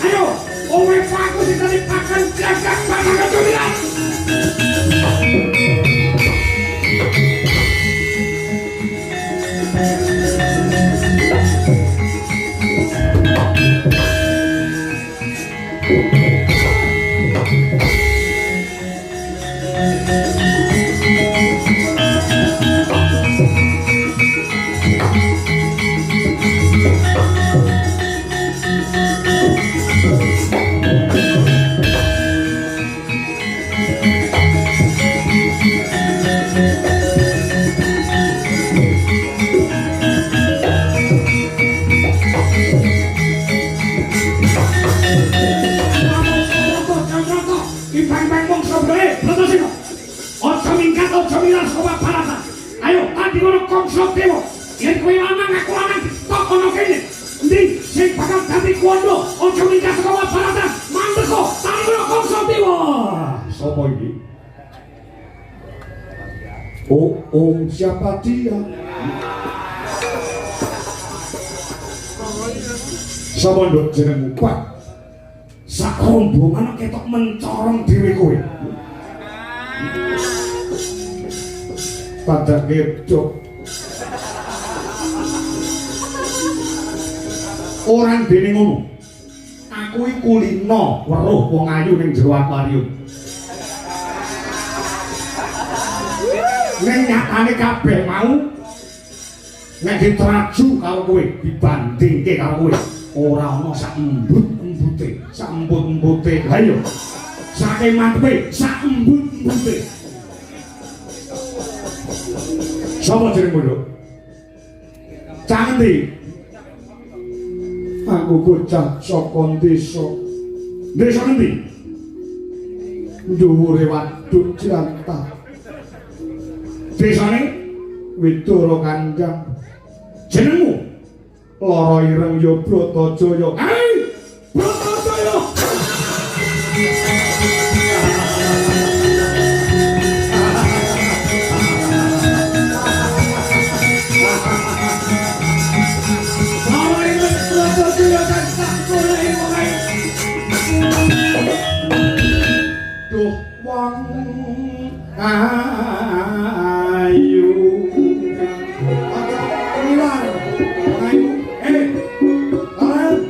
Ayo, kowe paku sing tadi pakan jagak pakan kecumilan. Ayo, tandingono Kangsa Dewa. Yen kowe lanang aku lanang, tok ana kene. Endi sing bakal dadi kuwanda? Aja minggat saka Mahabharata. Mandeka, tandingono Kangsa Dewa. Sapa iki? Oh, oh, siapa dia? Sapa nduk jenengmu? Pak. Sak rombongan ketok mencorong dhewe kowe. Pada ngedok orang dene ngono. Aku iki kulino weruh wong ayu ning jero akuarium. Ning nyatane kabeh mau nek diteraju karo kowe, dibandingke karo kowe, ora ana sak embut-embute, sak embut-embute. Ha iya. Saking mantepe, sak embut-embute. Sapa jenengmu, Nduk? Cah endi? Aku bocah saka desa. Desa endi? Dhuwure Waduk Jlantah. Desane Widara Kandang. Jenengmu? Lara Ireng ya Bratajaya. Hei! Bratajaya! Duh wong ayu. Aja wong ayu. Lan.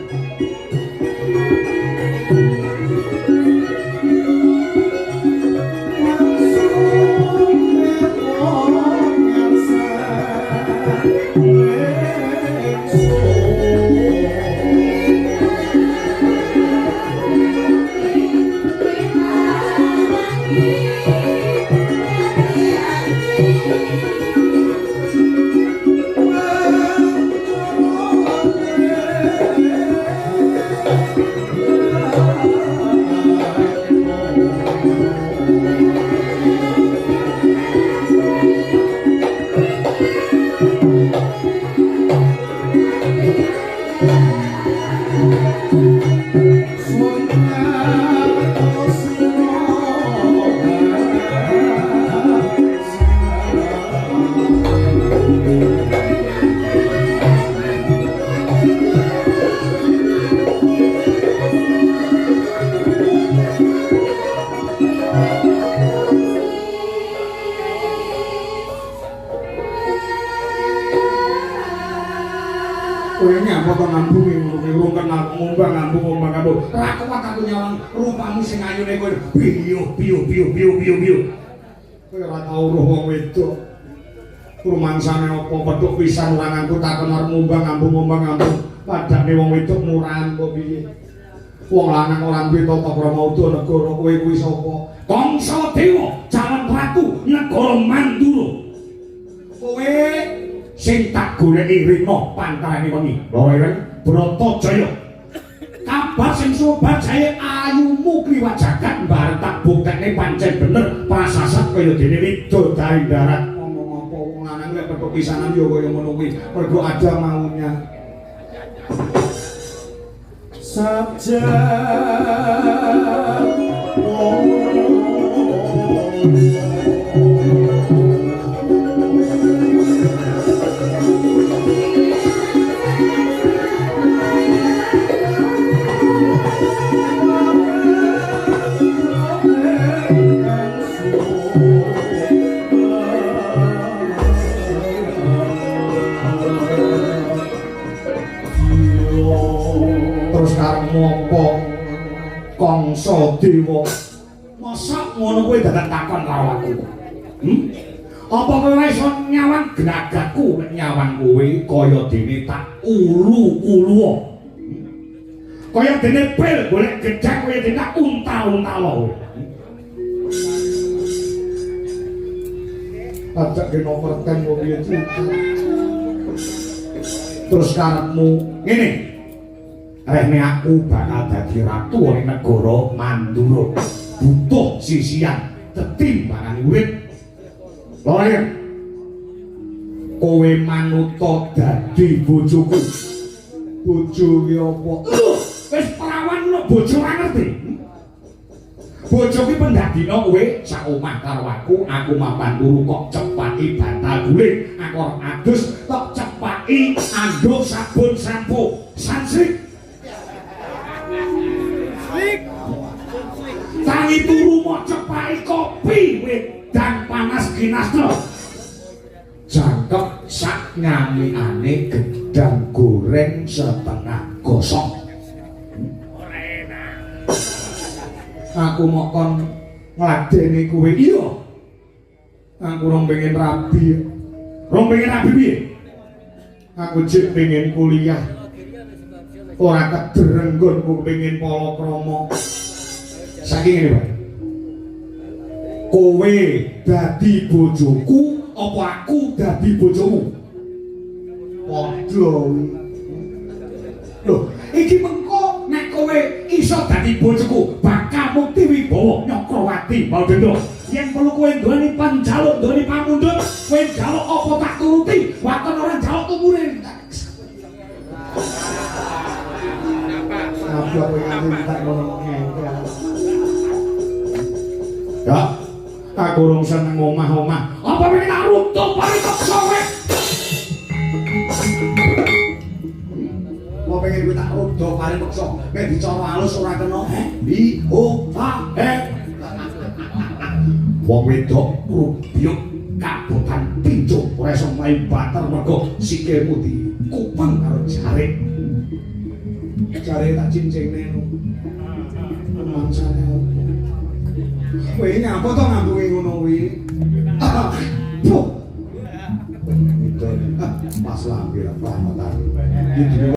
Kowe nyapa to ngambungi ngono kuwi urung kenal ngombang ngambung ngombang ngambung. Ra kuat aku nyawang rupamu sing ayune kowe biuh biuh biuh biuh biuh biuh. Kowe ora tau roh wong wedok. Rumangsane apa petuk pisan lanangku takon arep ngombang ngambung ngombang ngambung. Padane wong wedok murahan kok piye. Wong lanang ora duwe tata krama uda negara kowe kuwi sapa? Kangsa Dewa, calon ratu negara Mandura. Kowe sing tak goleki rina pantarane wengi. Loro ireng Bratajaya. Kabar sing sumebar jae ayumu kliwat jagat mbarep tak buktekne pancen bener prasasat kaya dene widodari darat. Ngomong apa wong lanang lek petuk pisanan ya kaya ngono kuwi. Mergo ada maunya. Sabja oh. Terus karepmu apa? Kangsa Dewa. Mosok ngono kuwi dadak takon karo aku. Apa kowe ora iso nyawang gragakku nek nyawang kowe kaya dene tak ulu-uluwa. Kaya dene pil golek gedhek kaya dene tak untal-untala kowe. Ajak kena perten kok piye cerita. Terus karepmu ngene. Rehne aku bakal dadi ratu ning negara Mandura. Butuh sisian tetimbangane urip. Lha kowe manuta dadi bojoku. Bojo ki apa? Wis perawan lho bojo ora ngerti. Bojo ki pendadina kowe sak omah karo aku, aku mapan turu kok cepaki bantal guling, aku arep adus tok cepaki anduk sabun sampo Sunsilk. Tangi turu mok cepaki kopi wedang panas kinastra. Jangkep sak nyamikane gedang goreng setengah gosong. Aku mok kon ngladeni kowe. Iya. Aku rong pengen rabi. Rong pengen rabi piye? Aku jek pengen kuliah. Ora kedereng nggonku pengen palakrama. Saiki ngene, Pak. Kowe dadi bojoku apa aku dadi bojomu? Padha kuwi. Lho, iki mengko nek kowe iso dadi bojoku bakal mukti wibawa Nyakrawati Baldenda. Yen perlu kowe nduweni panjaluk, nduweni pamundhut, kowe njaluk apa tak turuti, waton ora njaluk tumure. Apa kowe nganti tak ngono ngengkel. Ya, aku urung seneng omah-omah. Apa pengen tak runtuh paripeksa kowe? Apa pengen kowe tak runtuh paripeksa? Nek dicara halus ora kena. Bi o ha he. Wong wedok rubyuk kabotan tinju ora iso mlayu bater mergo sikilmu dikupeng karo jarik. Jare tak cincingne no. Mangsane opo? Kowe nyapa to ngambungi ngono kuwi? Puh. Pas lambe lah pramotane. Iki